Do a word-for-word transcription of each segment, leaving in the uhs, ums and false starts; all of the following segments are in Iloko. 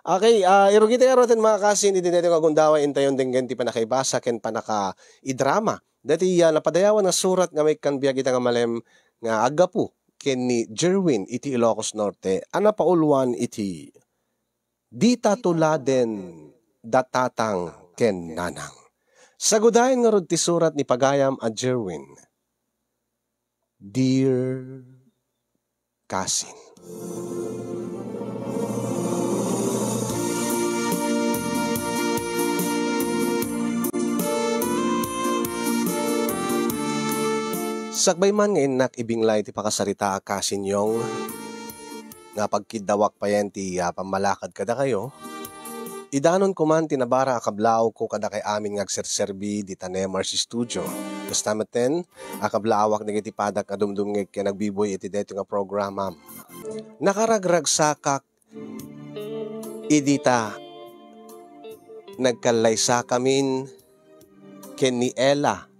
Okay, ah, irugita ngaruden, mga kasin, iti daytoy nga gundaway intayon denggen ti panakaibasa ken panakaidrama daytoy, ah, napadayawan nga surat nga maikkan biag ita nga malem nga aggapu ken ni Jerwin iti Ilocos Norte a napauluan iti Dita Tuladen da Tatang ken Nanang. Sagudayen ngarud ti surat ni pagayam a Jerwin. Dear Kasin. Sakbay man nga innak ibinglay ti pakasaritaa, Kasin Yong, nga pagkiddawak payen ti, ah, pammalakad kadakayo, idanonko man ti nabara a kablaawko kadakay amin nga agserserbi dita Nemar's Studio. Kasta metten, a kablaawak dagiti padak nga dumdumngeg ken agbibuy iti daytoy nga programam. Nakaragragsakak idi ta nagkallaysakamin ken ni Ella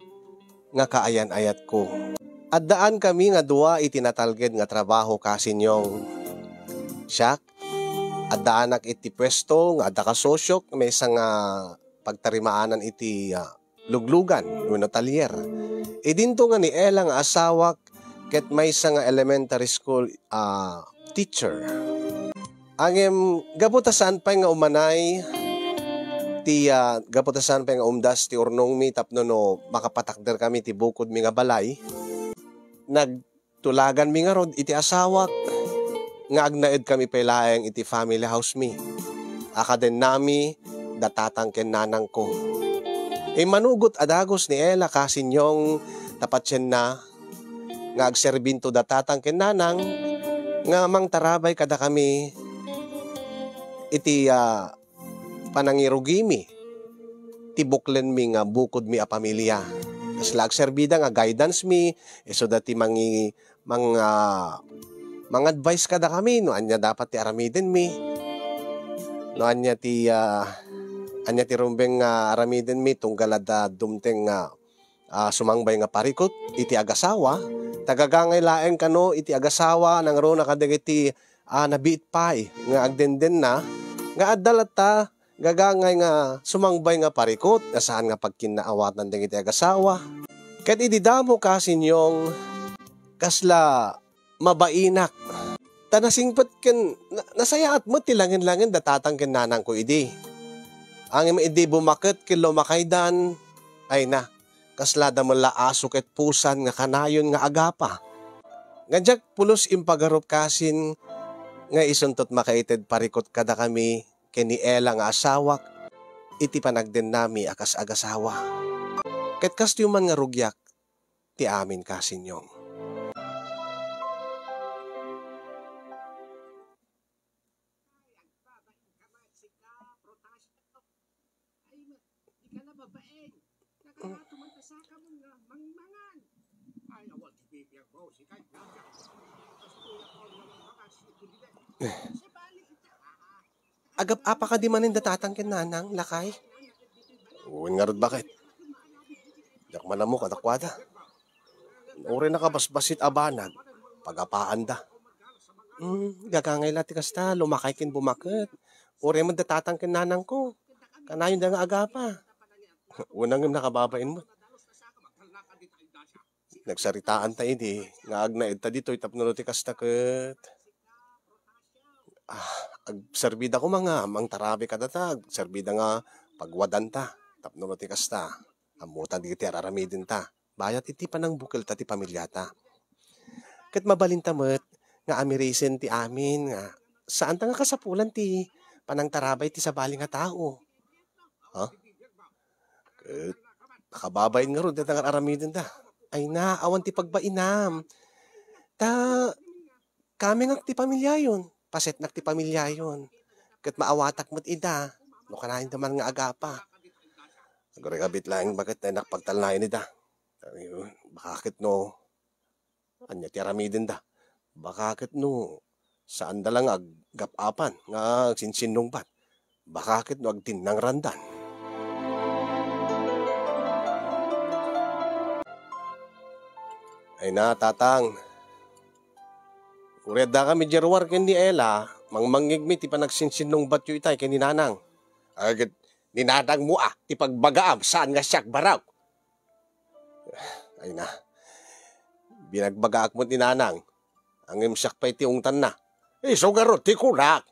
nga kaayan-ayatko. Addaankami nga dua iti natalged nga trabaho, Kasin Yong. Siak, addaanak iti puesto nga adda kasosiok maysa nga pagtarimaanan iti, ah, luglugan wenno talyer. Idinto nga ni Ella nga asawak ket maysa nga elementary school, ah, teacher. Ngem gapu ta saan pay nga umanay ti, ah, gapu ta saan pay nga umdas ti urnongmi tapno no makapatakderkami ti bukodmi nga balay, nagtulaganmi ngarud iti asawak nga agnaedkami pay laeng iti family housemi a kadennami da tatang ken nanangko. Immanugot a dagus ni Ella, Kasin Yong, ta patienna nga agserbinto da tatang ken nanang nga mangtarabay kadakami iti, ah, panangirugimi ti buklenmi nga bukodmi a pamilia. Kasla agserbida nga guidance-mi, isuda ti mangi-, mang-, ah, mang-advise kadakami no ania dapat ti aramidenmi, no ania ti, ah, ania ti rumbeng nga aramidenmi tunggal adda dumteng nga ah, sumangbay nga parikut iti agasawa, ta gagangay laeng kano iti agasawa nangruna kadagiti, ah, nabiit pay nga agdendenna nga adda latta gagangay nga sumangbay nga parikut nga saan nga pagkinnaawatan dagiti agasawa. Ket idi damo, Kasin Yong, kasla mabainak. Ta nasingpet ken na-, nasayaat met ti langen-langen da tatang ken nanangko idi. Ngem idi bumaket ken lumakaydan, ay na, kasla da met la aso ket pusan nga kanayon nga agapa. Nga diak pulos impagarup, Kasin, nga isunto ti makaited parikut kadakami ken ni Ella nga asawak iti panagdennami a kas agasawa. Ket kastoy man nga rugiak ti amin, Kasin Yong. Agap-apa kadi manen da tatang ken nanang, lakay? Wen ngarud, baket. Diak manammo kadakuada. Uray nakabasbassit a banag, pagapaanda. Hmm, gagangay la ti kasta, lumakay ken bumaket. Uray met da tatang ken nanangko. Kanayonda nga agapa. Wen ngem nakababain met. Nagsaritaanta idi nga agnaedta ditoy tapno no ti kasta ket, ah, agserbida koma nga mangtarabay kadata, agserbida nga pagwadanta tapno no ti kasta, ammota dagiti ar-aramidenta bayat iti panangbukelta ti pamiliata. Ket mabalinta met nga amirisen ti amin nga saanta nga kasapulan ti panangtarabay ti sabali nga tao. Ha? Ket nakababain ngarud dayta nga ar-aramidenda. Ay na, awan ti pagbainam. Ta kamengak ti pamiliayon, pasetnak ti pamiliayon. Ket maawatak met ida, no kanayonda man nga agapa. Agrekabit laeng baket ta innak pagtalnayen ida. Ay, baka ket no Ania ti aramidenda? Baka ket no, saanda la nga aggap-apan nga agsinsinnungbat. Baka ket no agtinnangrandan. Ay na, Tatang. Uray addakami diay ruar ken ni Ella, Mangmangngegmi ti panagsinsinnungbatyo itay ken ni Nanang. Ay, ket ni Nanangmo a ti pagbagaam, saan nga siak, Barok. Ay na, binagbagaak met ni Nanang, ngem siak pay ti ungtanna. Isu ngarud ti kunak,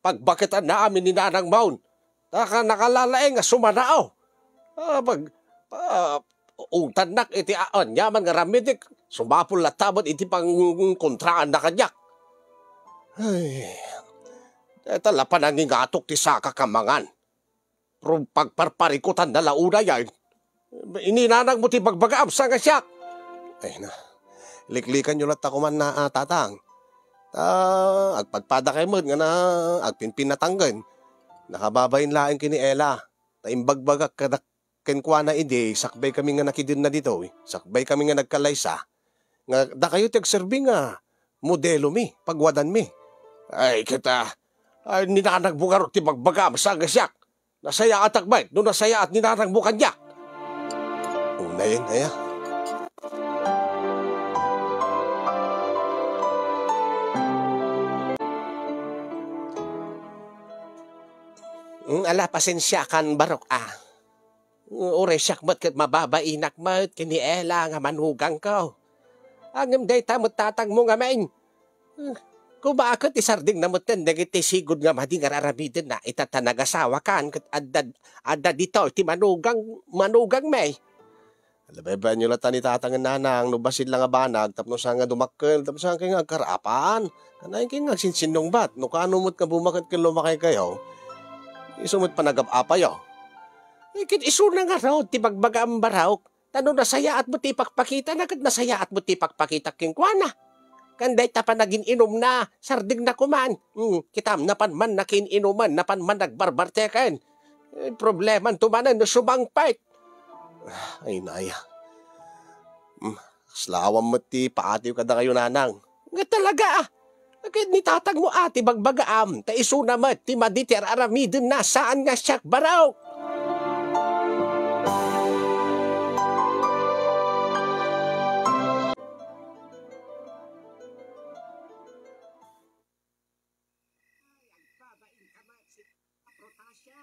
pagbaketanna amin ni Nanangmon. Ta ka nakalalaing nga sumanao. Ah, pag, ah, ungtannak iti a-, aniaman nga aramidek, sumapul latta met iti pangkontraanna kaniak. Ay, dayta la panangingatok ti sakak a mangan. Pero pagparparikutanna la unay, ay, ni Nanangmo ti bagbagaam, saan nga siak. Ay na, liklikanyo latta koman na, ah, Tatang. Ta agpadpadakay met nga na agpinpinnatanggen. Nakababain laeng ken ni Ella. Ta imbagbagak kada kenkuana idi sakbay kami nga nakidenna ditoy, sakbay kami nga nagkalaysa, nga dakayo ti agserbi nga modelomi, pagwadanmi. Ay, ket, ah, ay, ni Nanangmo ngarud ti bagbagaam, saan nga siak. Nasayaatak met no nasayaat ni Nanangmo kaniak. Unayen, aya. Mm, ala, pasensiakan, Barok, ah. Uray siak met ket mababainak met ken ni Ella nga manugangko. Ngem dayta met tatangmo ngamin. Koma ket isardengna metten dagiti sigud nga madi nga ar-aramidenna ita ta nagasawakan ket adda, adda ditoy ti manugang, manugangmi. Ala, baybay-anyo latta ni Tatang ken Nanang no bassit la nga banag tapno saan nga dumakkel, tapno saan kay nga agkarapan. Kanayon kay nga agsinsinnungbat, no kano met nga bumaket ken lumakaykayo, isu met panagap-apayo. Eh, ket isuna ngarud ti bagbagaam, Barok. Ta no nasayaat met ti ipakpakitana, ket nasayaat met ti ipakpakitak kenkuana. Ken dayta panagin-inumna, sardengna koman. Hmm, kitam, napan man nakiin-inuman, napan man nagbarbarteken. Eh, problemanto manen no sumangpet. Ay, naya. Hmm, kasla awan met ti paatiw kadakayo, Nanang. Nga talaga, ah. Ket ni tatangmo a ti bagbagaam, ta isuna met ti madi ti ar-aramidenna, saan nga siak, Barok. Ay, agbabain ka met, si Protasio.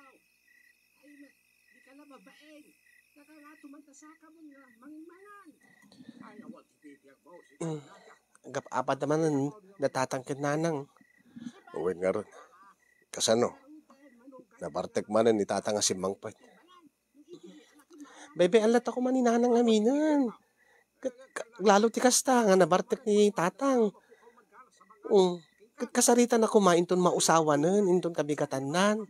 Ay, ma-, di ka la mabain. Nakarato man ta saka mo nga mangmangan. Ay, awan ti bibiyag mo, si Mm. Protasio. Agap-apad manen ni tatang ken nanang. Wen ngarud. Kasano? Nabartek manen ni tatang a simmangpet. Baybay-an latta koma ni nanang aminen. Ket ka-, lalo ti kasta nga nabartek ni tatang. Mm. Ket kasaritan a koma inton mausawanen, inton kabigatannan.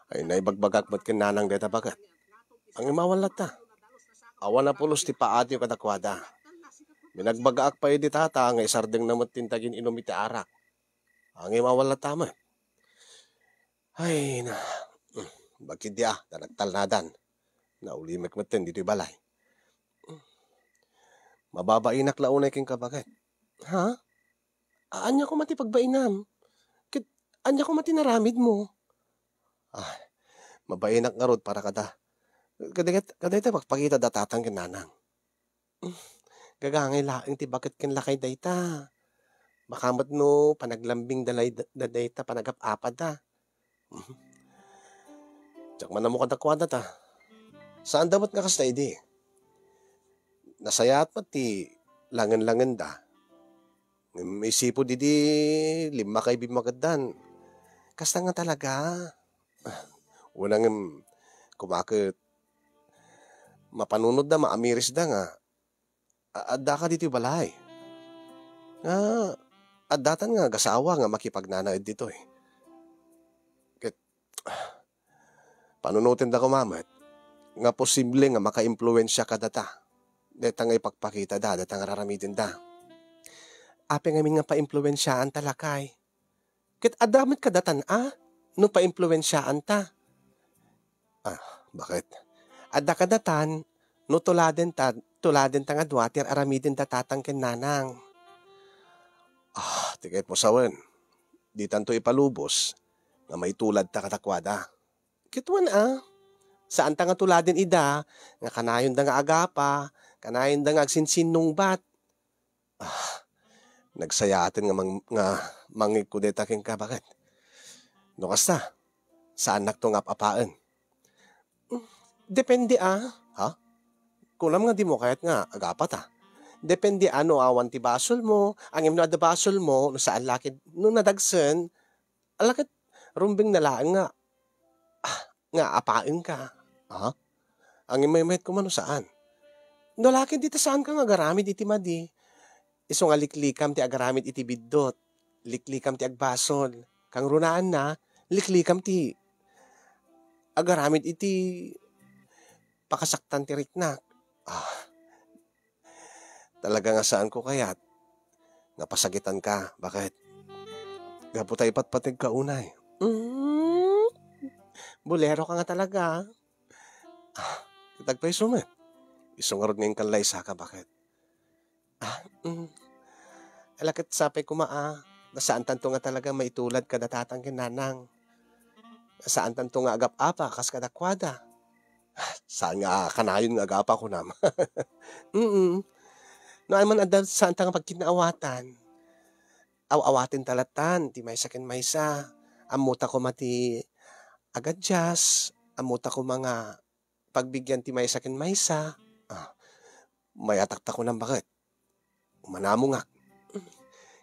Ay, naibagbagak met ken nanang dayta baket. Ngem awan latta. Awan a pulos ti paatiyo kadakuada. Binagbagaak pay idi tata nga isardengna met ti intagin-inum iti arak. Ngem awan latta met. Ay, na, bakit di, ah, ta nagtalnadan. Naulimek metten ditoy balay. Mababainak la unay kenka, baket. Ha? A-, ania koma ti pagbainam? Ket ania koma ti naramidmo? Ah, mabainak ngarud para kada, kada, kada iti pagpakita da tatang ken nanang. Gagangay laeng ti baket ken lakay dayta. Baka met no panaglambing da lay-, da dayta panagap-apada. Mhm. Diak man ammo kadakuada ta. Saanda met nga kasta idi. Nasayaat met ti langen-langenda. Ngem isipud idi limmakay bimmakeddan. Kasta nga talaga. Wen a ngem, koma ket mapanunotda, maamirisda nga a-, addaka ditoy balay. Nga, addatan nga agasawa nga makipagnanaed ditoy. Ket, panunotenda koma met nga posible nga makaimpluwensia kadata. Dayta nga ipakpakitada, dayta nga raramidenda. Apay ngamin nga paimpluwensiaanta, lakay? Ket adda met kadatan a no paimpluwensiaanta. Ah, baket? Adda kadatan no tuladenta, tuladenta nga dua ti ar-aramidenda tatang ken nanang. Ah, ti kayatmo sawen, ditanto ipalubos nga maituladta kadakuada. Ket wen a, saanta nga tuladen ida nga kanayonda nga agapa, kanayonda nga agsinsinnungbat. Ah, nagsayaaten nga mang-, nga mangngegko dayta kenka, baket? No kasta, saannakto nga ap-apaen. Mm, depende, ah. Ha? Kunam nga dimo kayat nga agapata. Depende, ah, no awan ti basolmo, ngem no adda basolmo, no saan la ket, no nadagsen, ala ket rumbengna laeng nga, ah, nga apaenka. Ha? Ngem maymayat koma no saan. No ala ket dita saanka nga agaramid iti madi. Isu nga liklikam ti agaramid iti biddut, liklikam ti agbasol. Kangrunaanna, liklikam ti agaramid iti pakasaktan ti riknak. Ah, talaga nga saanko kayat nga pasakitanka. Bakit? Gapu ta ipatpategka unay. Mm, buleroka nga talaga. Ah, itagpay sumet. Isu ngarud nga inkan la isaka, bakit? Ah, mm. Ala ket sapay koma, ah, nga saantanto nga talaga maitulad kada tatang ken nanang. Saantanto nga agap-apa kas kadakuada. Saan nga kanayon nga agapa, kunam? Mm. No, ay man adda saanta nga pagkinaawatan. Aw-awaten ta lattan ti maysa ken maysa. Ammota koma ti agadias, ammota koma nga pagbigyan ti maysa ken maysa. Ah, mayatak ta kunam, bakit? Umanamongak.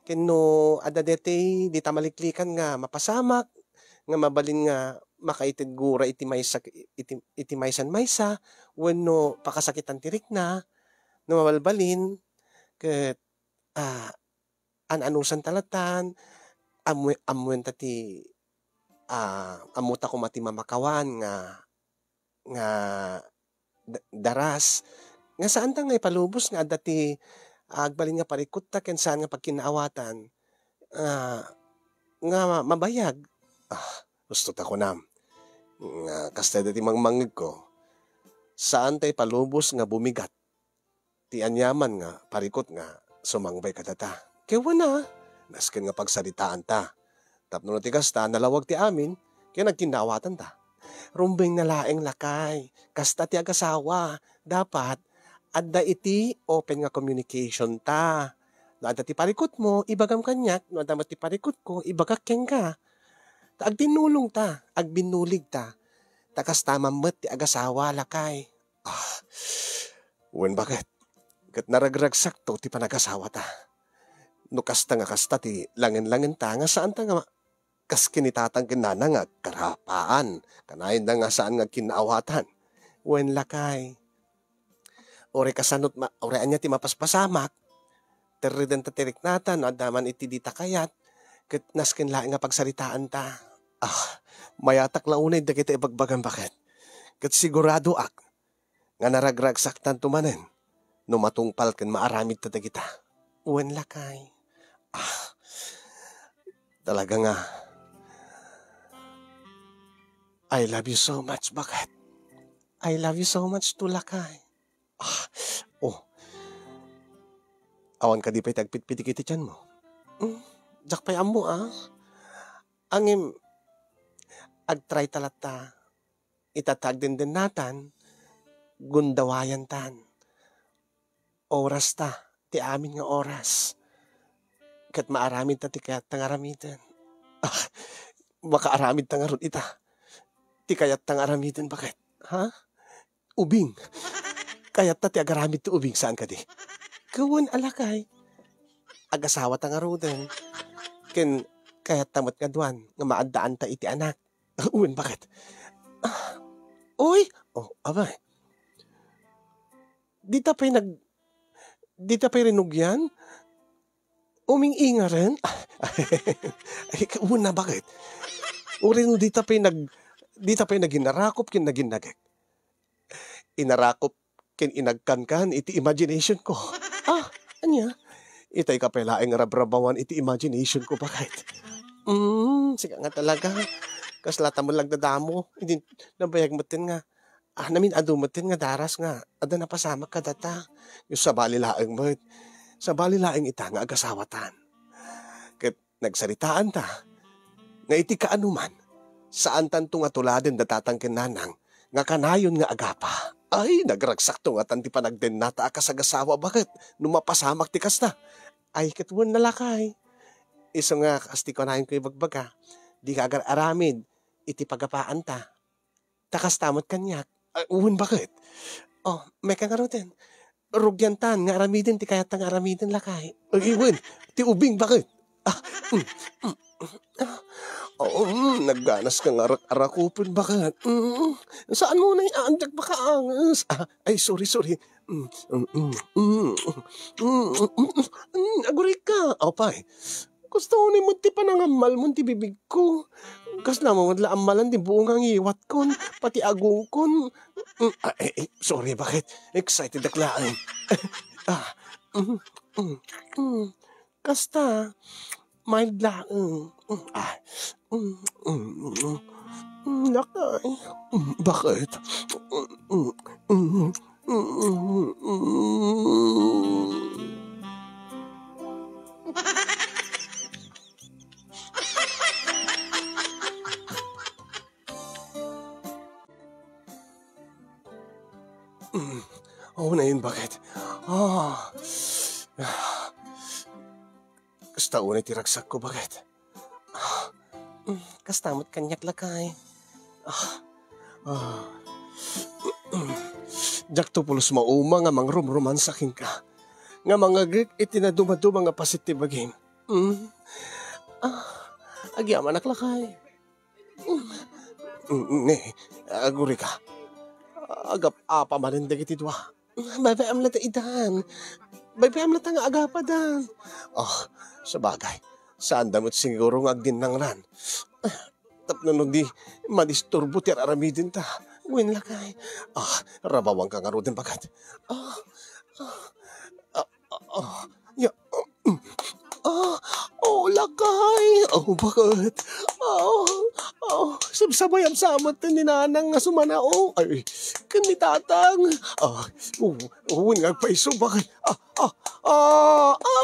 Ken no adda daytoy dita maliklikan nga mapasamak, nga mabalin nga makaited gura iti maysa, iti, iti maysan maysa, wenno pakasakitan ti rikna, no mabalbalin, ket, ah, an-anusan ta lattan, ammo-, ammoen ta ti, ah, ammota koma ti mamakawan nga, nga da-, daras, nga saanta nga ipalubos nga adda ti agbalin nga parikutta ken saan nga pagkinaawatan, ah, nga mabayag. Ah, gusto ta kunam nga kasta daytoy mangmangngegko, saanta ipalubos nga bumigat ti aniaman nga parikut nga sumangbay kadata. Ket wen a, nasken nga pagsaritaanta. Tapno no ti kasta, nalawag ti amin, ket nagkinnaawatanta. Rumbengna laeng, lakay, kasta ti agasawa. Dapat, adda iti open nga communication ta. No adda ti parikutmo, ibagam kaniak, no adda met ti parikutko, ibagak kenka. Ta agtinnulongta, agbinnuligta. Ta kasta man met ti agasawa, lakay. Ah, wen, bakit? Ket naragragsakto ti panagasawata. No kasta nga kasta ti langen-langenta nga saanta nga ma-, kas ken ni tatang ken nana nga agkarapaan, kanayonda nga saan nga agkinnaawatan. Wen, lakay, uray kasano ti ma-, uray ania ti mapaspasamak, terreden ta ti riknata no adda man iti dita kayat, ket nasken laeng nga pagsaritaanta. Ah, mayatak la unay dagiti ibagbagam, bakit? Ket siguradoak nga naragragsaktanto manen no matungpal ken maaramid ta dagita. Wen, lakay. Ah, talaga nga, I love you so much, bakit? I love you so much too, lakay. Ah, oh. Awan kadi pay ti agpitpitik iti tianmo? Mm, diak pay ammo, ah. Ngem, agtry ta latta. Ita ta agdendennatan, gundawayantan. Orasta, ti amin nga oras. Ket maaramid ta ti kayatta nga aramiden. Ah, makaaramid ta ngarud ita. Ti kayatta nga aramiden, bakit? Ha? Ubing. Kayatta ti agaramid ti ubing, saan kadi? Ket wen a, lakay. Agasawa ta ngaruden. Ken kayatta met nga duan nga maaddaanta iti anak. Wen, bakit? Ah, uy! Oh, abay. Dita pay nag-, dita pay rinugian? Uming-ingaren? Ay, wen a, bakit? Uray no dita pay nag-, dita pay naginarakop ken naginnagek. Inarakop ken inagkankan iti imagination ko. Ah, ania? Itay ka pay laeng rabrabawan iti imagination ko, bakit? Mm, sika nga talaga. Kasla ta met la agdadamo. Idi nabayag metten nga, ah, namin-adu metten nga daras nga adda napasamak kadata. Yung sabali laeng met. Sabali laeng ita nga agasawatan. Ket nagsaritaanta nga iti kaanuman, saantanto nga tuladen da tatang ken nanang nga kanayon nga agapa. Ay, nagragsakto ngatan ti panagdennata a kasagasawa, baket no mapasamak ti kasta. Ay, ket wen a, lakay. Isu nga, kas ti kunayonko ibagbaga, dika agar-aramid iti pagapaanta. Ta kasta met kaniak. Ah, wen, baket? Oh, meka ngaruden. Rugiantan nga aramiden ti kayatta nga aramiden, lakay. Ay, wen, ti ubing, baket? Ah, mm, mm, ah, oh, mm, nagganas ka nga arak-arakupen, baket? Mm, saan mo na iandiak makaangas? Ah, ay, sorry, sorry. Mm, mm, mm, mm, mm, mm, mm, mm, aguray ka. Apay, kasta unay met ti panangammalmon ti bibigko. Kasla met la ammalan ti buong nga ngiwatkon, pati agongkon. Mm, ah, eh, eh, sorry, baket? Excited ak laeng. Ah, mm, mm, mm. Kasta, mild laeng. Mm, ah, mm, mm, mm, mm, lakay. Mm, baket? Mm, mm, mm. Mm. Oh, na yun, baket? Ah. Kasta unay ti ragsakko, baket? Ah. Mm, kasta met kaniak, lakay. Ah. Ah. Diakto pulos mauma nga mangrumromansa kenka, nga mangngegek iti nadumaduma nga paset ti bagim. Mm. Ah, agyamanak, lakay. Mm. Mm, ne, aguray ka. Agap-apa manen dagiti dua. Baybay-am latta idan. Baybay-am latta nga agapadan. Oh, sabagay, saanda met siguro nga agdinnangran. Tapno no di madisturbo ti ar-aramidenta. Wen, lakay. Ah, rabawanka ngaruden, baket? Ah, ah, ah, ah, ya, mm, ah, oh, lakay. Oh, baket? Oh, oh, sabsabayam sa met ni nanang nga sumanao. Ay, ken ni tatang. Ah, oh, oh, wen nga agpayso, baket? Ah, ah, ah, ah.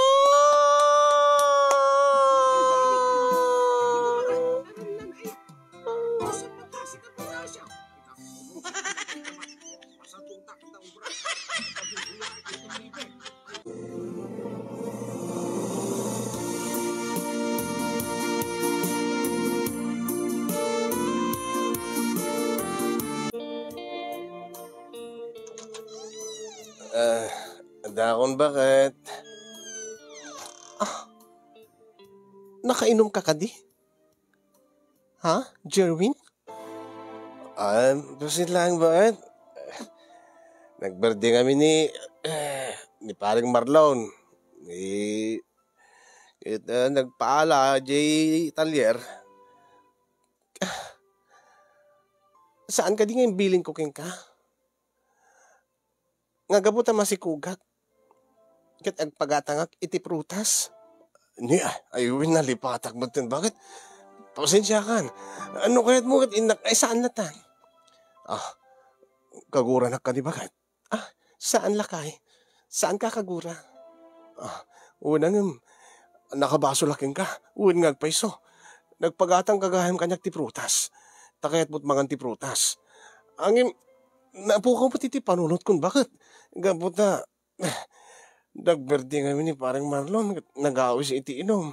Ah, dakon, baket? Ah, nakainumka kadi? Ha, Jerwin? Ah, basit laeng, baket? Nagberde kami ni, eh, ni Paring Marlon. Ni, ket, ah, nagpaala jay talyer. Saan kadi nga imbilinko kenka? Nga gapu ta masikugak ket agpagatangak iti prutas. Ni, ay, wen, nalipatak metten, baket? Pasensiakan. Ano kayat mo ket innak, ay, saan latta? Ah, kaguranak kadi, baket? Ah, saan, lakay? Saanka a kagura? Ah, wen, ngem, nakabasolak kenka. Wen nga agpayso. Nagpagatangka gayam kaniak ti prutas. Ta kayat met mangan ti prutas. Ngem, napukaw met iti panunotkon, baket? Gapu ta, nagberde ngamin ni Pareng Marlon, nagawis iti inum.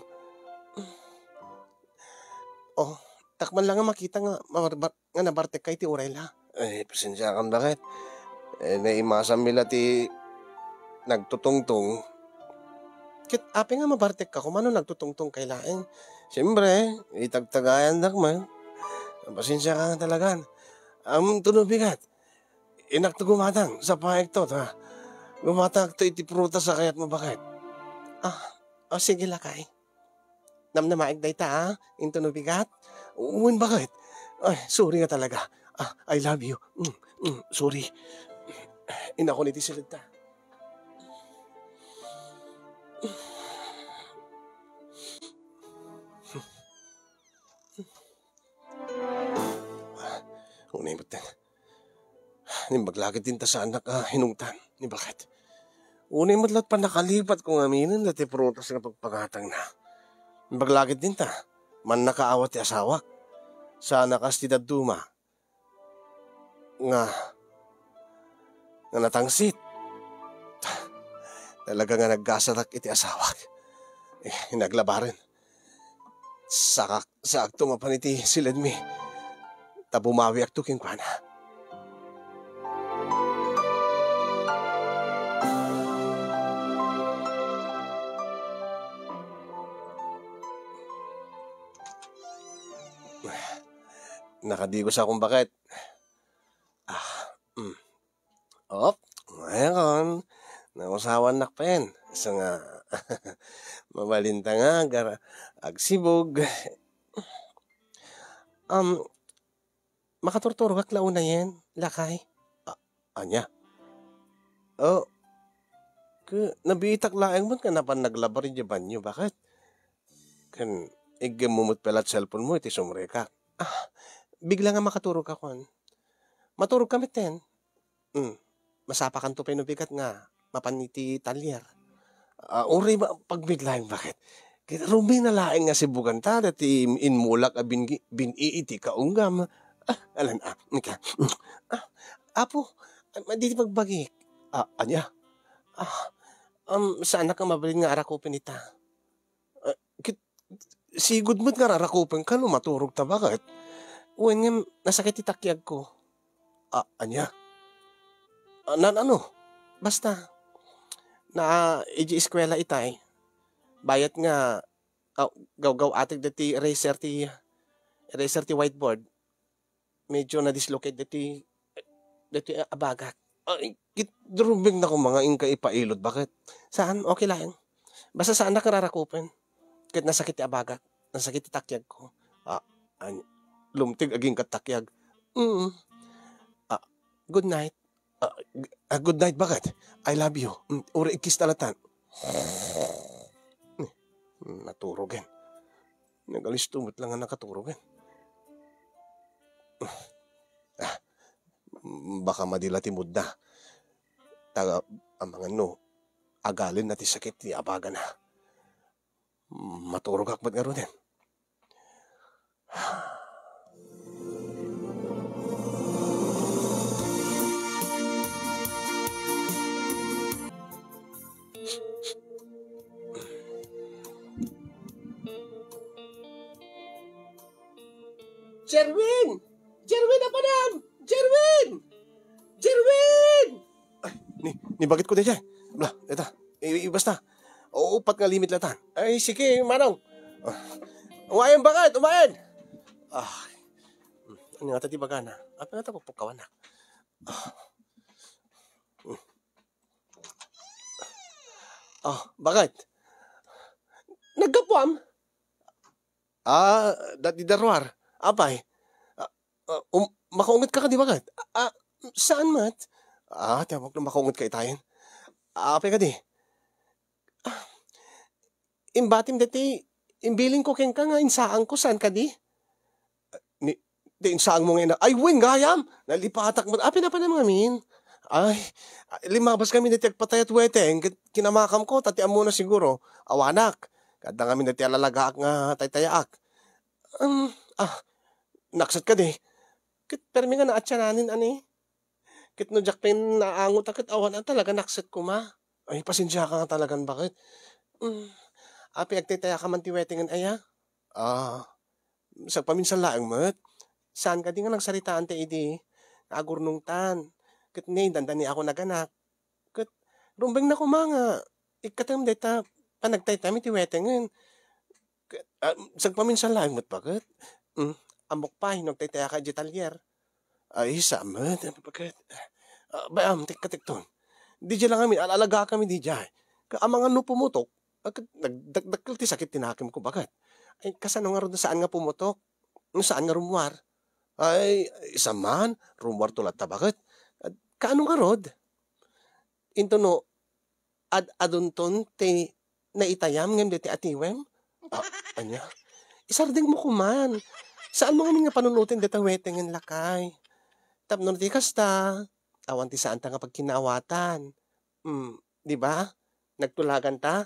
Oh, ta kman la nga makita nga mabarbar-, nga nabartekka iti uray la. Ay, pasensiakan, baket? Eh, naimasanmi la ti nagtutungtong. Ket apay nga mabartekka koma no nagtutungtongkay laeng? Siempre, itagtagayandak man. Pasensiakan talagan. Am, tuno bigat. Inakto gumatang, sa paikto, ha? Gumatangto iti prutas a kayatmo, baket? Ah, ah, sige, lakay. Namnamaek dayta, ah. Into no bigat? Wen, baket? Ay, sorry nga talaga. Ah, I love you. Mm, mm, sorry. Inakon iti siledta. Unay met, naimbag la ket dinta saanak a hinungtan ni baket. Unay met la't pannakalipat ko ngaminen dati prutas nga pagpagatangna. Imbag la ket dinta, mannakaawat ti asawak. Saanak a kas ti dadduma nga, nga natangsit. Talaga nga naggasatak iti asawak. Eh, naglabaren. Sakak-, saakto mapan iti siledmi, ta bumawiakto kenkuana. Nakadigos akon baket. Ah, mm. Op, ngayon, nausawannak pen. Isu nga, mabalinta nga, gar-, agsibug. Um, makaturturogak la unayen, lakay. A-, ania? Oh, ke, nabiitak laeng met nga napan naglabar idiay banyo, baket? Ken, iggem mo met pay la ti cellphone mo iti sumrekak. Ah, bigla nga makaturogak, wen. Maturogka metten. Hmm. Masapakanto pay no bigat nga mapan iti talyer. Ah, uray ma-, pagbiglaeng, baket? Ket rumbeng na laeng nga sibuganta dati im-, immulak a bin-, bin-i iti kaunggam. Ah, alan, ah, nika. Ah, apo, ah, diti pagbagik. Ah, ania? Ah, um, saanak nga mabalin nga arakupen ita. Ah, kit-, sigud met nga rarakupenka no maturogta, baket? Wen ngem, nasakit ti takiagko. Ah, ania? Ah, nan-ano? Basta, na, idiay eskuela itay, bayat nga, ah, gawgaw-atek dati eraser ti, eraser ti whiteboard. Medyo na-dislocate dati, dati abagak. Ay, kit-, rumbeng na koma nga inka ipailot, baket? Saan, okay laeng. Basta saannak nga rarakupen. Ket nasakit ti abagak, nasakit ti takiagko. Ah, an-, lumteg agingga ti takiag. Mm. Ah, good night. Ah, g-, ah, good night, baket. I love you. Mm, uray igkista latan. Naturogen. Nagalisto met la nga nakaturogen. Ah, baka madi la ti moodna. Ta, amangan no, agalenna ti sakit ti abagana. Maturogak met ngaruden. Jerwin! Jerwin, apanam! Jerwin! Jerwin! Ay, ni, ni bagitko daydiay. Bla, eta. I, i, basta. Uppat nga limit latan. Ay, sige, manong. Ah. Umayen, baket, umayen. Ah. Ano nga ti bagana? Apay nga ta pupukkawan na? Ah. Ah, baket? Naggapuam? Ah, dati daruar. Apay? Ah, ah, um, makaunget ka kadi, baket? Ah, saan met? Ah, ti ammok no makaunget ka itayen. Apay kadi? Ah, imbatim dati, imbilinko kenka nga insaangko, saan kadi? Ni, ti insaangmo nga ina-, ay, wen, gayam! Nalipatak met. Apay, napanem ngamin? Ay, limmabaskami dati agpatayat weteng, ket kinamakamko, ta ti ammona siguro, awanak. Ket adda ngamin dati alalagaak nga taytayaak. Um, ah, nakset kadi. Ket permi nga naatiananen, ani? Ket no diak pay naangot a ket awan a talaga nakset koma. Ay, pasensiaka nga talagan, baket? Mm. Apay, agtaytayaka man ti wetengen aya? Ah, sagpaminsan laeng met. Saan kadi nga nagsaritaan ta idi nga agurnongtan? Ket ni, dandani ako naganak. Ket rumbeng na koma nga ikkatem dayta panagtaytayam iti wetengen. Ket, ah, sagpaminsan laeng met, baket? Mm, ammok pay no agtaytayaka idiay talyer. Ay, saan met, baket? Ah, bay-am, tikka tikton. Didiay lang amin, al-, alagakami didiay. Ket amangan no pumutok, ah, ket nagdakdakkel ti sakit ti nakemko, baket. Ay, kasano ngarud no saan nga pumutok? No saan nga rummuar? Ay, isu man, rummuarto latta, baket. Ah, kaano ngarud? Intono, ad-adunton ti naitayam ngem dayta atiwem? Ah, ania? Isardengmo koman. Saanmo ngamin nga panunoten dayta wetengen, lakay. Tapno ti kasta, awan ti saanta nga pagkinaawatan. Hmm, di ba? Nagtulaganta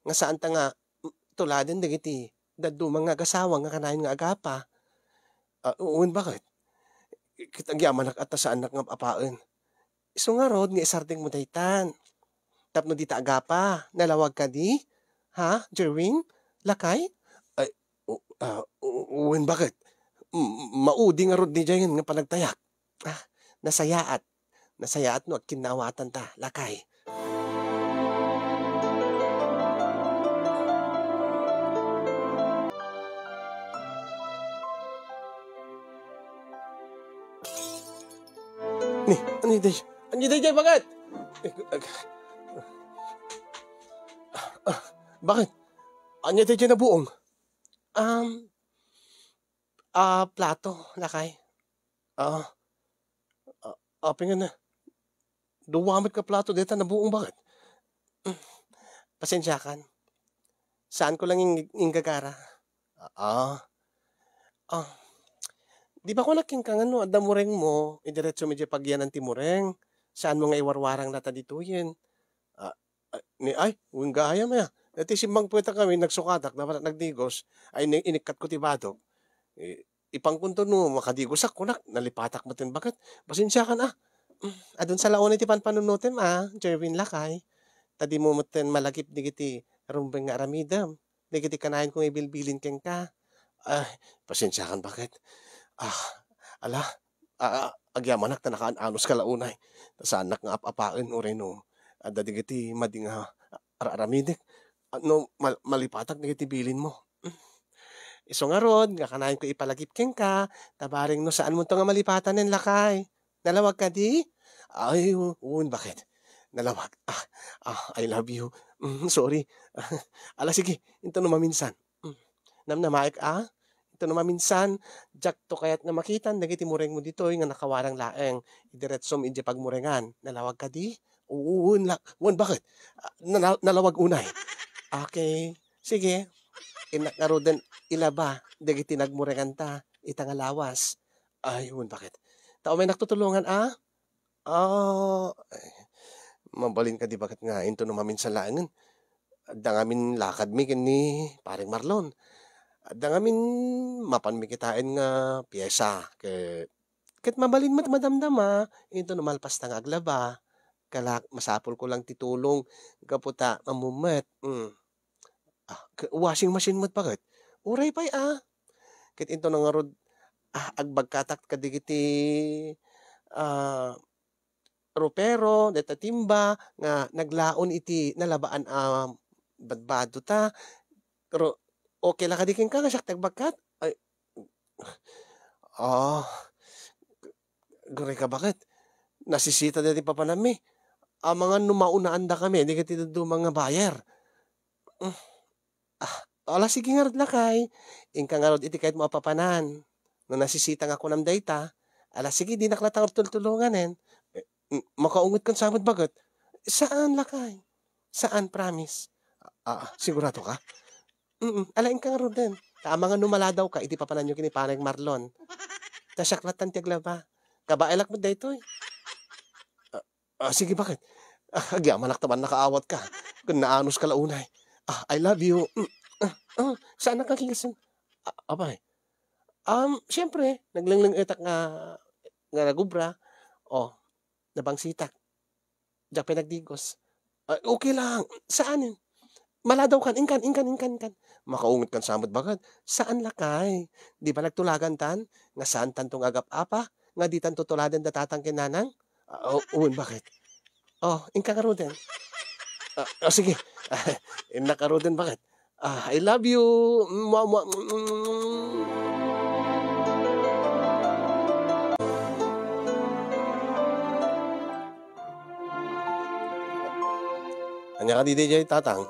nga saanta nga, mm, tuladen dagiti dadduma nga agasawa nga kanayon nga agapa. Ah, wen, baket? Ket agyamanak a ta saannak nga ap-apaen. Isu ngarud nga isardengmo daytan. Tapno dita agapa, nalawag kadi? Ha, Jerwin? Lakay? Ay, o, Ah, u-, wen, baket? M-, maudi ngarud diay nga panagtayak. Ah, nasayaat. Nasayaat no agkinnaawatan ta, lakay. Ni, ania diay? Ania diay, baket? Ah, baket? Ania diay nabuong? Um, ah, plato, lakay. Ah, ah, apay nga na, dua met ka plato dayta nabuong, baket? Pasensiakan. Saanko lang ing-, inggagara. Ah, ah. Di ba kunak kenka nga no adda murengmo, idiretsom idiay pagyanan ti mureng. Saanmo nga iwarwarang dayta ditoyen. Ah, ah, ni, ay, wen gayam aya. Dayta simmangpetakami, nagsukatak, napay nagdigos, ay, ni-, inikkatko ti badok. Eh, ipankonto no makadigosak, kunak, nalipatak metten, baket. Pasensiakan, ah. Mm, adun sa la unay ti panpanunotem, ah, Jerwin, lakay. Ta dimo metten malagip dagiti rumbeng nga aramidem, dagiti kanayon ko nga ibilbilin kenka. Ay, pasensiakan, baket. Ah, ala, ah, agyamanak ta nakaan-anuska la unay. Ta saannak nga ap-apaen uray no adda dagiti madi nga ar-aramidek. Ah, no mal-, malipatak dagiti bilinmo. Isu ngarud nga kanayon ko ipalagip kenka, ta bareng no saanmonto nga malipatanen, lakay. Nalawag kadi? Ay, u-, wen, baket? Nalawag. Ah, ah, I love you. Mm, sorry. Ala, sige, intono maminsan. Mm. Namnamaek, ah? Intono maminsan, diakto kayat nga makitan dagiti murengmo ditoy nga nakawarang laeng. Idiretsom idiay pagmurengan. Nalawag kadi? Wen, la-, wen, baket? Ah, nala-, nalawag unay. Okay. Sige. Innak ngaruden ilaba dagiti nagmurenganta ita nga lawas. Ay, wen, baket? Ta umaynakto tulongan, ah? Ah, ay, mabalin kadi, baket, nga intono maminsan laengen? Adda ngamin lakadmi ken ni Pareng Marlon. Adda ngamin mapanmi kitaen nga piesa ket, ket mabalin met madamdama intono malpasta nga aglaba. Kalak, masapulko lang ti tulong gapu ta ammom met. Mm. Ah, ka-, washing machine met, baket? Uray pay, ah. Ket intono ngarud, ah, agbagkatak kadagiti, ah, ropero, dayta timba nga naglaon iti nalabaan a badbado ta. Pero okay la kadi kenka nga siak ti agbagkat? Ay, ah, gureka, baket? Nasisita dayta ti papananmi. Amangan no maunaandakami dagiti dadduma nga buyer. Mm. Ah, ala, sige ngarud, lakay. Inka ngarud iti kayatmo a papanan. No nasisita nga kunam dayta, ala, sige, dinak latta tultulonganen. Eh, m-, makaungetkan sa met, baket? Saan, lakay. Saan, promise. Ah, ah, sigurado ka? Mm, ala, inka ngaruden. Ta amangan no maladawka iti papananyo ken ni Pareng Marlon. Ta siak lattan ti aglaba. Kabaelak met daytoy. Ah, Ah, sige, baket? Ah, agyamanak ta mannakaawat ka. Ken naanos ka la unay. Ah, I love you. Mm, ah, ah, saan ka kigasen? Ah, apay? Um, siyempre, naglenglengetak nga, nga nagubra. Oh, nabangsitak. Diak pay nagdigos. Ah, okay lang. Saan? Maladaw kan, inkan, inkan, inkan, inkan. Makaunget kan sa met, baket? Saan, lakay? Di ba nagtulagan tan? Nga saan tanto nga agap-apa? Nga di tanto tuladen da tatang ken nanang? Ah, o-, wen, baket? Oh, inka ngaruden. Ah, ah, sige. Innak ngaruden, baket? Ah, I love you. Mua, mua. Ania kadi daydiay, tatang?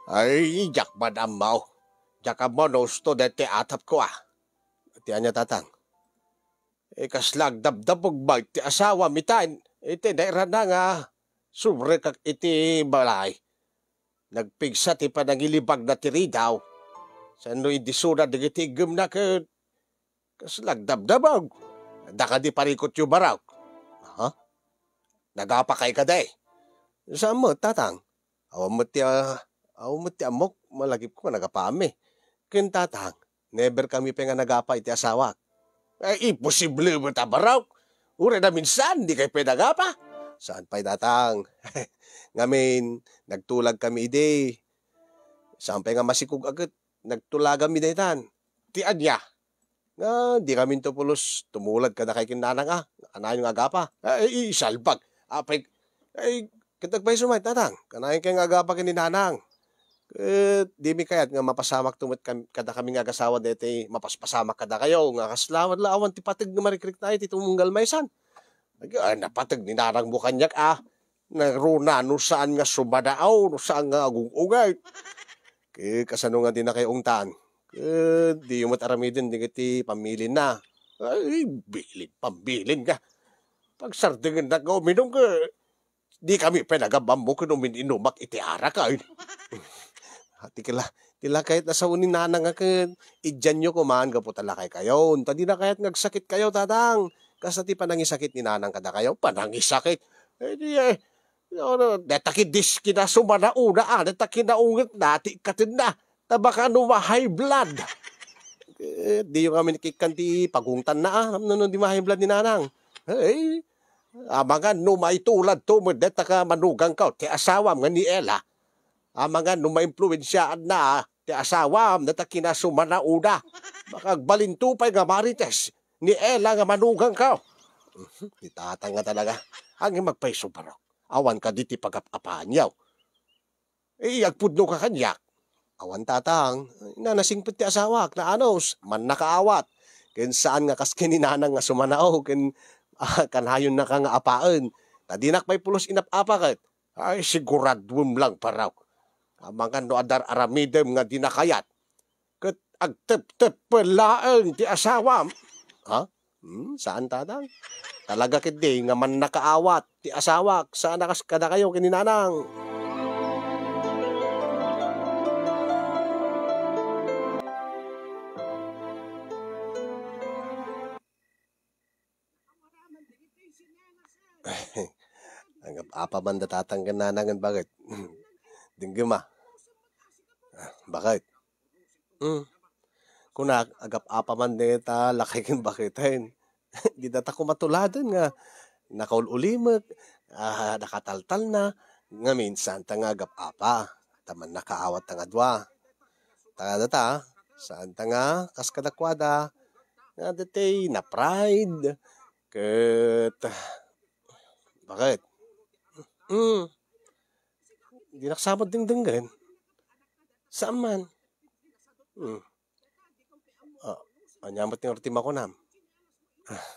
Ay, diak man ammo. Diak ammo no usto daytoy atapko, a. Ti ania, tatang? Eh, kasla agdabdabag met ti asawam ita, iti nairana nga subrekak iti balay. Nagpigsa ti panangilibagna ti ridaw. Saan no indisuna dagiti iggemna ket kasla agdabdabag. Adda kadi parikutyo, barok? Ha? Nagapakay kadi? Saan met, tatang. Awan met ti, ah, awan met ti ammok, malagipko nga nagapami. Ken tatang, never kami pay nga nagapa iti asawak. Ay, imposible met a, barok. Uray naminsan, dikay pay nagapa. Saan pay, tatang? Ngamin, nagtulag kami idi. Saan pay nga masikog a ket nagtulaganmi daytan. Ti ania? Nga, di kaminto pulos tumulad kadakay ken nanang a, kanayon nga agapa. Ay, isalbag. Apay, ay, ket agpayso met, tatang. Kanayon kay nga agapa ken ni nanang. Ket dimi kayat nga mapasamakto met kam-, kadakami nga agasawa daytoy mapaspasamak kadakayo, nga kasla la awan ti pateg nga marikrikna iti tumunggal maysan. Ag-, ay, napateg ni nanangmo kaniak, a. Naruna no saan nga sumanao, no saan nga agung-ungay. Ket kasano nga dinakayo ungtan? Ket diyo met aramiden dagiti pammilinna. Ay, bilin, pambilin nga. Pagsardengennak nga uminum, ket di kami pay nagam-ammo ken umin-inumak iti arak, ay. Ti kila, ti lakayat a sao ni nanang nga ket idianyo koman gapu ta lakaykayon. Ta dina kayat nga agsakitkayo, tatang. Kasta ti panangisakit ni nanang kadakayo, panangisakit. Eh, di, eh, ano, deta ki diski na sumanauna, ah, deta kinaunget na, ti ikatenna. Ta baka no ma-high blood. Eh, diyo kami ni kikkan ti pagungtanna, ah, no, no, di ma-high blood ni nanang. Eh, amangan no maitulad to, met deta ka manugangkaw, ti asawam nga ni Ella. Amangan no maimpluwensiaanna ti asawam data kinasumanaoda. Makagbalinto pay nga marites ni Ella nga manugangko. Ni tatang nga talaga. Ngem agpayso, barok. Awan kadi ti pagap-apaanyo. Eh, agpudno ka kaniak. Awan, tatang. Nanasingpet ti asawak, naanus, mannakaawat. Ken saan nga kas ken ni nanang nga sumanao, ken, ah, kanayonnaka nga apaen. Ta dinak pay pulos inap-apa ket. Ay, siguraduem lang, barok. Amangan no adda ar-aramidem nga dina kayat, ket agtepteppel laeng ti asawam. Ha? Hmm, saan, tatang? Talaga ketdi nga mannakaawat ti asawak, saan a kas kadakayo ken ni nanang. Agap-apa man da tatang ken nanang, baket? Denggem a. Baket? Hmm. Kunak, agap-apa man dayta lakay ken baketen. Di data koma tuladen nga nakaul-ulimek, ah, nakataltalna, ngamin, saan ta nga agap-apa. Ta mannakaawat ta nga dua. Ta data, saan ta nga kas kadakuada, nga datay na-pride, ket, baket? Hmm. Dinak sa met dengdenggen. Saan man? Hmm. Ah, ania met nga ti makunam? Ah,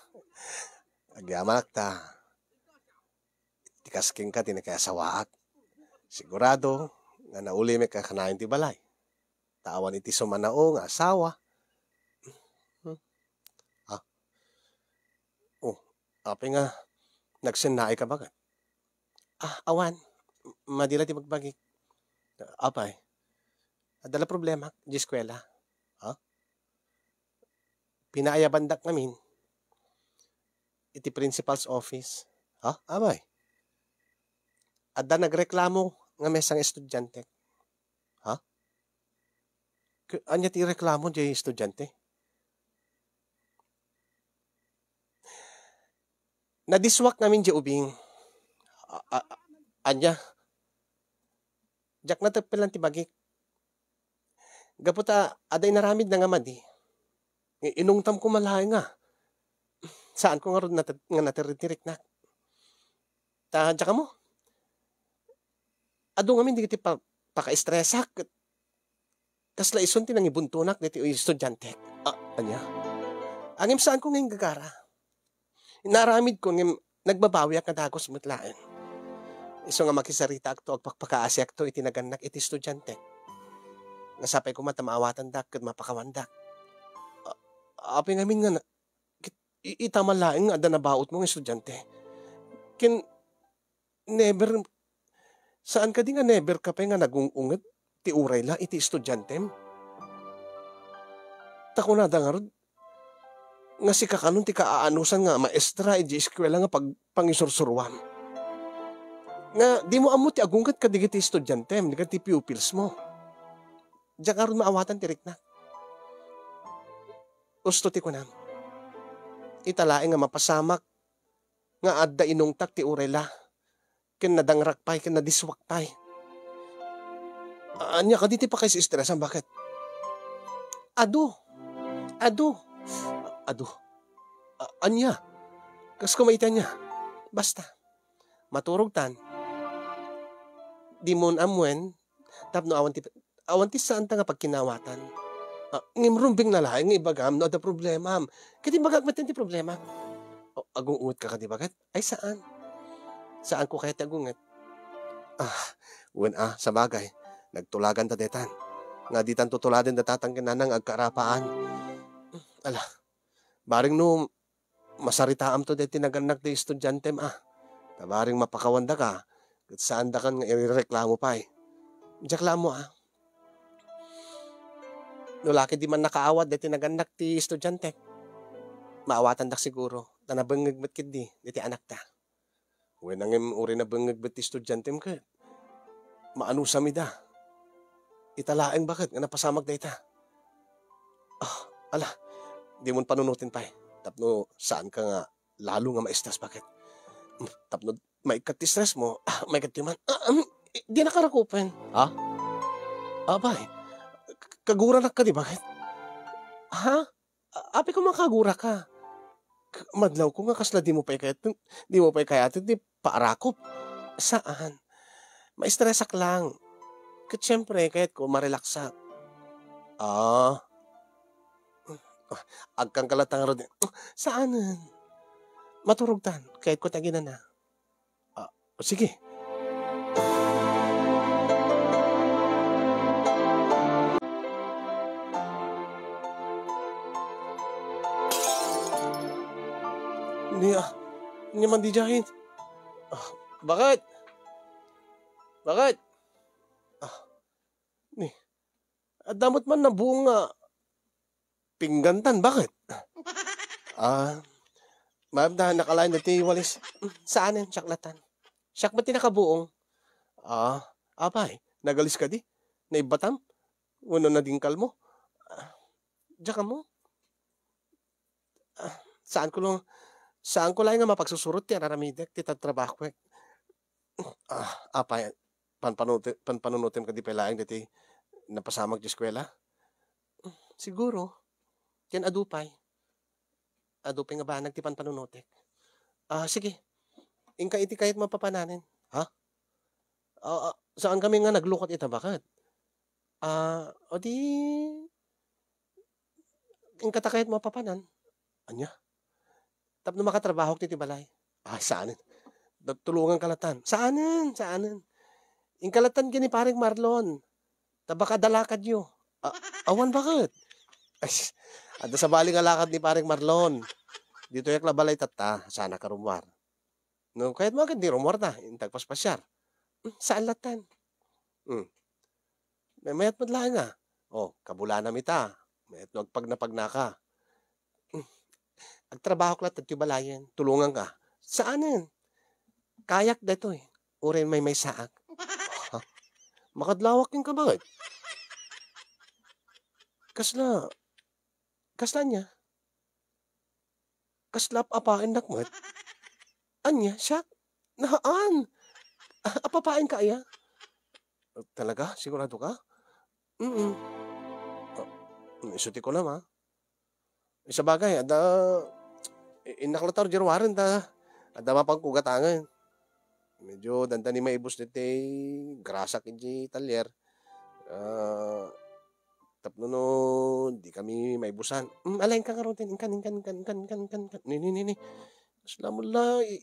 agyamanak ta. Ti kas kenka ti nakiasawaak. Sigurado nga naulimek a kanayon ti balay. Ta awan iti sumanao nga asawa. Hmm. Ah. Oh, apay nga nagsennaay ka, baket? Ah, awan. Madi la ti bagbagik. Apay? Adda la problemak, di eskuela. Ha? Pinaayabandak ngamin iti principal's office. Ha? Apay? Adda nagreklamo nga maysa nga estudiante. Ha? K-, ania ti reklamo di estudiante? Nadiswak ngamin di ubing. A-, a-, ania? Diak nateppelan ti bagik. Gapu ta adda inaramidna nga madi. I-, inungtam koma laeng nga. Saanko ngarud nat-, nga natiritirik na. Ta, diak ammo. Adu ngamin dagiti pa-, pakaestresak. Kasla isun ti nangibuntonak ditoy estudiantek. A-, ania? Ngem saanko nga inggagara. Inaramidko ngem nagbabawiak nga dagus met laeng. Isu nga makisaritaakto, agpakpakaasiakto iti nagannak iti estudiantek. Nga sapay koma ta maawatandak ket mapakawandak. A-, apay ngamin nga na-, ket i-, ita man laeng nga adda nabautmo nga estudiante. Ken never, saan kadi nga never ka pay nga nagung-unget ti uray la iti estudiantem? Ta kunada ngarud nga sika kanon ti kaaanusan nga maestra idiay eskuela nga pag-, pangisursuruam. Nga dimo ammo ti agungget kadagiti estudiantem, dagiti pupilsmo. Diak ngarud maawatan ti riknak. Usto ti kunam. Ita laeng nga mapasamak nga adda inungtak ti uray la, ken nadangrak pay, ken nadiswak pay. Ania kadi ti pakaes-estresam, baket? Adu. Adu. Adu. A-, ania? Kas kumaita niya. Basta. Maturog tan. Di mo ammuen, tapno awan ti, awan ti saanta nga pagkinawatan. Ah, ngem rumbeng na laeng nga ibagam no adda problemam. Ket imbagak met ti problema. O, agunget ka kadi baket? Ay, saan. Saan ko kayat ti agunget. Ah, wen a, sabagay. Nagtulagan ta detan. Nga ditan tutuladen da tatang ken nanang agkarapaan. Ala, bareng no masaritaam to deti nagannak ti estudiantem a. Ta bareng mapakawandaka, ket saandakan nga irereklamo pay. Diak la ammo a. No la ketdi mannakaawat deti nagannak ti estudiantem, maawatandak siguro, ta nabengngeg met ketdi deti anakta. Wen a ngem uray nabengngeg met ti estudiantem ket maanusam ida. Ita laeng baket nga napasamak dayta. Ah, ala, dimon panunoten pay. Tapno saanka nga lalo nga ma-stress baket. Mm, tapno maikkat ti stressmo, ah, maikkat ti man. Ah, um, i-, dinaka rakupen. Ha? Apay, k-, kaguranak kadi baket? Ha? A-, apay ko makaguraka? K-, madlawko nga kasla dimo pay kayat, dimo pay kayat ti paarakop. Saan. Maistresak lang. Ket siyempre, kayatko marelaksak. Ah. Ah, agkanka latta ngarud. Saanen. Maturog tan. Kayatko ti aginana. Ah, sige. Ni, ah, ni Mandi Jahin. Ah, bakit? Bakit? Ah, ni, adda met man nabuong nga pinggan tan, bakit? Ah, ma'am, da, nakalain dati walis. Mm, saanen, siak latan. Siak met ti nakabuong. Ah, apay, nagalis kadi? Naibbatam? Wenno nadingkalmo? Ah, diak ammo? Ah, saan ko lang, saan ko laeng nga mapagsusurot ti araramidek, ti tatrabahoek. Ah, apay, panpanute-, panpanunutem kadi pay laeng diti napasamak ti eskuela? Siguro. Ken adu pay. Adu pay nga banag ti panpanunutek. Ah, sige. Inka iti kayat mapapananen. Ha? Ah, ah, saan kami nga naglukat ita baket? Ah, o di, inka ta kayat mapapanan. Ania? Tapno makatrabahok ti, ti balay. Ah, saanen. Da-, tulungan ka latan. Saanen, saanen. Inka latan ken ni Pareng Marlon. Ta baka adda lakadyo. A-, awan baket. Ay, adda sabali nga lakad ni Pareng Marlon. Ditoyak la balay tatta, saan a karummuar. No, kayat mo agad ni rumuar ta, inta agpaspasiar. Hmm, saan latan. Hmm. May mayat met laeng a. Oh, kabulanam ita. Mayat no agpagnapagnaka. Hmm. Agtrabahok latta ti balayen, tulonganka. Saanen. Kayak daytoy. Uray maymaysaak. Ha? Makadlawak kenka baket. Kasla, kasla ania? Kasla ap-apaennak met? Ania, siak? Naan! Ah, apapaenka aya? Talaga? Sigurado ka? Mm. Ah, isu ti kunam, ah. Isabagay, adda, i-, innak latta rudiay ta adda mapagkugatangen. Medyo dandani maibus ditoy grasak idiay talyer. Ah, tapno no di kami maibusan. Mm, ala, inka ngaruden, inkan, inkan, inkan. Ni, ni, ni, ni. Kasla mo la, i-,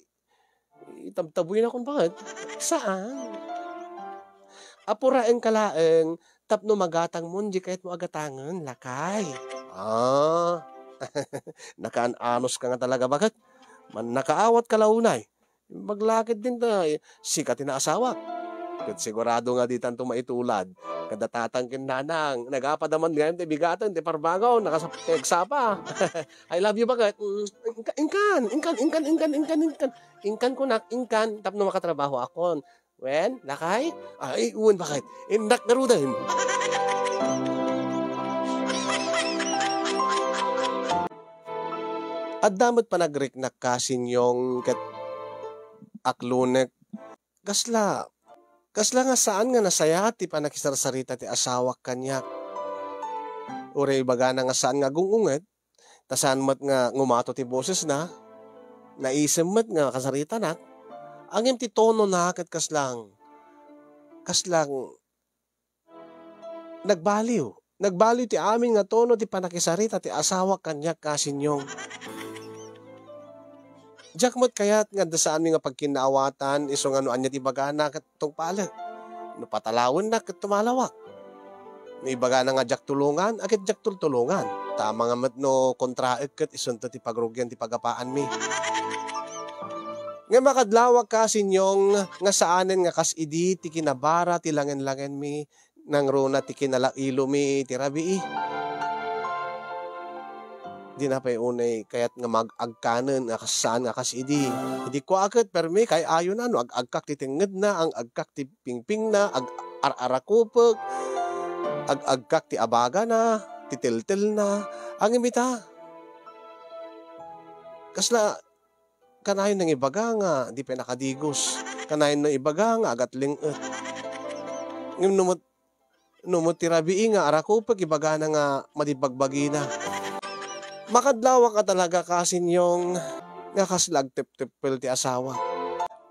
itabtabuy na kun bakit. Saan? Apuraen ka laeng, tapno magatang mo, di kayat mo agatangen, lakay. Ah, nakaan-anos ka nga talaga, bakit? Mannakaawat ka la unay. Maglakad din ta, eh, sika ti naasawak. Ket sigurado nga ditan to maitulad. Kada tatang ken nanang, nagapadaman gayam ti bigaten, ti parbangon, nakasap-, nagsapa. I love you, baket. Mm, inka-, inkan, inkan, inkan, inkan, inkan, inkan. Inkan kunak, inkan, tapno makatrabaho akon. Wen, lakay? Ay, wen, baket. Innak ngaruden. Adda met panagriknak ka, Sinyong, ket aklonek. Kasla, kasla nga saan nga nasayaat ti pannakisarsarita ti asawak kaniak. Uray ibagana nga saan nga agung-unget, ta saan met nga ngumato ti bosesna, naisem met nga kasaritanak, ngem ti tonona ket kaslang, kaslang nagbaliw. Nagbaliw ti amin nga tono ti pannakisarita ti asawak kaniak, kasinyong. Diak met kayat nga adda saanmi nga pagkinnaawatan, isu nga no ania ti ibagana ket tungpalek. No patalawennak ket tumalawak. No ibagana nga diak tulongan, a ket diak tultulongan. Ta amangan met no kontraek ket isunto ti pagrugian ti pagapaanmi. Ngem makadlawak, kasinyong, nga saanen nga kas idi ti kinabara ti langen-langenmi, nangruna ti kinalailomi ti rabii. Dina pay unay kayat nga mag-agkanen nga kas-, saan nga kas idi. Idi kua ket permi, kay-ayona no ag-agkak ti tengngedna, ang-agkak ti pingpingna, ag-, ar-arakupek, ag-agkak ti abagana, ti teltelna. Ngem ita, kasla, kanayon nang ibaga nga di pay nakadigos. Kanayon nang ibaga nga agatling-et. Ngem no met, no met ti rabii nga arakupek, ibagana nga madi bagbagina. Makadlawak a talaga, kasinyong, nga kasla agtepteppel ti asawa.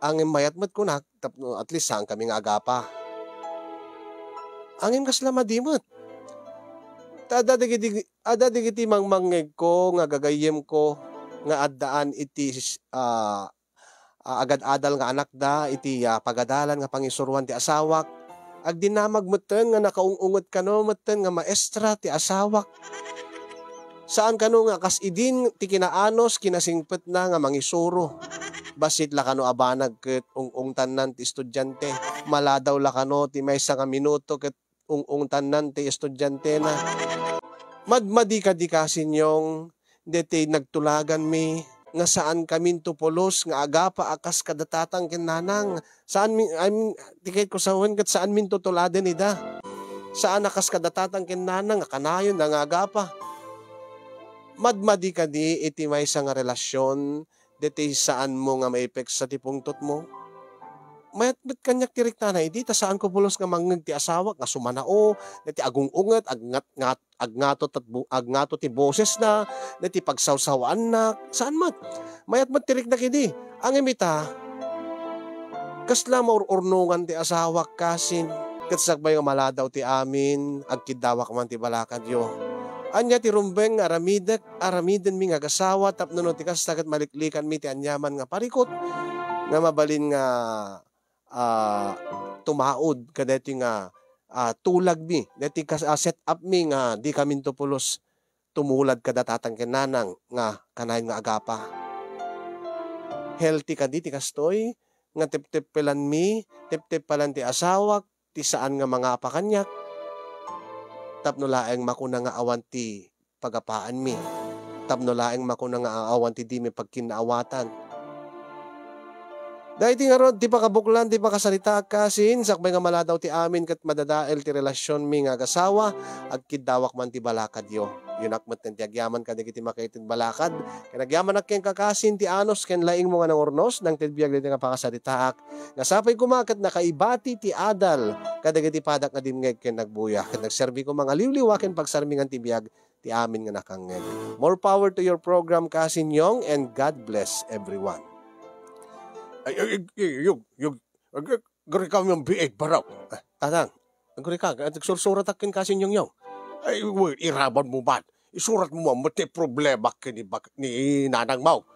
Ngem mayat met kunak tapno at least saankami nga agapa. Ngem kasla madi met. Ta adda dagiti, adda dagiti mangmangngegko nga gagayyemko nga addaan iti, ah, ah, agad-adal nga anakda iti, ah, pagadalan nga pangisuroan ti asawak. Agdinamag metten nga nakaung-unget kano metten nga maestra ti asawak. Saan kano nga kas idin ti kinaanos, kinasingpetna nga mangisuro. Bassit la kano a banag ket ung-ungtannan ti estudiante. Maladaw la kano ti maysa nga minuto ket ung-ungtannan ti estudiantena. Madmadi kadi, kasinyong, deti nagtulaganmi nga saankaminto pulos nga agapa a kas kada tatang ken nanang. Saanmi, I mean, ti kayatko sawen ket saanminto tuladen ida. Saan a kas kada tatang ken nanang nga kanayon nga agapa. Madmadi kadi iti maysa nga relasyon deti saanmo nga maipeksa ti pungtotmo? Mayat met kaniak ti riknana idi, ta saanko pulos nga mangngeg ti asawak nga sumanao, deti agung-unget, agngat-, ngat-, agngato tat bu-, agngato ti bosesna, deti pagsawsawaannak, saan met. Mayat met ti riknak idi. Ngem ita, kasla maur-urnongan ti asawak, kasin. Ket sakbay nga maladaw ti amin, agkiddawak man ti balakadyo. Ania ti rumbeng nga aramidek, aramidenmi nga agasawa tapno no ti kasta ket maliklikanmi ti aniaman nga parikut nga mabalin nga, ah, tumaud kadaytoy nga, ah, tulagmi, daytoy kas-, ah, set-upmi nga dikaminto pulos tumulad kada tatang ken nanang nga kanayon nga agapa. Healthy kadi ti kastoy nga tepteppelanmi, tepteppelan ti asawak, ti saan nga mangapa kaniak, tapno laeng makuna nga awan ti pagapaanmi, tapno laeng makuna nga awan ti dimi pagkinnaawatan. Daytoy ngarud ti pakabuklan ti pakasaritaak, kasin, sakbay nga maladaw ti amin ket madadael ti relasionmi nga agasawa, agkiddawak man ti balakadyo. Yunak metten ti agyaman kadagiti makaited balakad, ken agyamanak kenka, kasin, ti anus ken laingmo nga nangurnos, nangted biag daytoy nga pakasaritaak. Nga sapay koma ket nakaibati ti adal kadagiti padak nga dimngeg ken nagbuya, ket nagserbi koma nga liwliwa ken pagsarmingan ti biag ti amin nga nakangngeg. More power to your program, Kasin Yong, and God bless everyone. Ay, ay, ay, ay, Yong, Yong, ag-, agrikam yung biig, baraw. Ah, Tatang, agrika, agsursuratak ken Kasin Yong Yong. Ay, well, iraban mo man. Isurat mo man, ti problema ken ni bak-, ni nanang mo.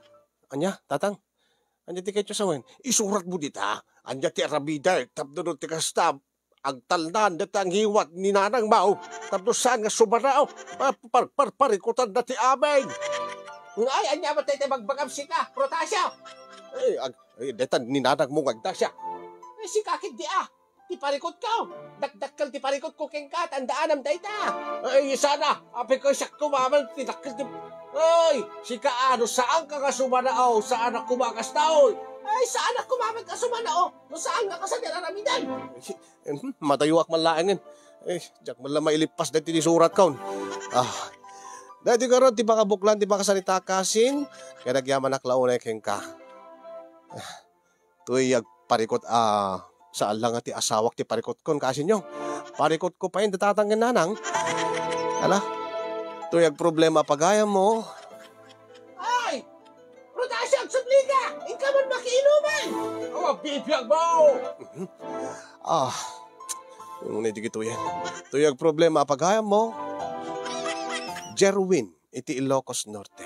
Anya, Tatang? Anya ti ketyo sawen? Isurat mo dita. Anya ti aramidek, tapno no ti kasta, agtalnan dayta ngiwat ni nanang mo. Tapno saan nga sumanao, par-, par-, par-, parikutan da ti amin. Ay, anya met ti bagbagam sika, Protasio? Ay, ag-, ay, dayta ni nanang mo nga agdasya. Ay, sika ketdi a. Ti parikutko. Dakdakkel ti parikutko kenka, tandaanam dayta. Ay, sana, apay ko siak kumaman, ti dakkel ti, ay, sika, ano, saan ka nga sumanao, saan a kumakas tao? Ay, saan a kumaman ka sumanao? No saan nga kasta ti aramidek? Eh, si-, eh, hmm, matayoak man laengen. Eh, diak man lang mailippas daytoy ti surat kon. Ah, daytoy ngarud ti pakabuklan ti pakasarita, Kasin, ket agyamanak la unay kenka. Ah, toy agparikut a, saan la nga ti asawak ti parikutkon, Kasin Yong. Parikutko pay, da tatang ken nanang. Ala, Toy agproblema a pagayammo. Ay! Prudencio, agsublika! Inka man makiinuman! Awa, bibiag mo! Ah, ngunit di gituyan. Toy agproblema a pagayammo. Jerwin, iti Ilocos Norte.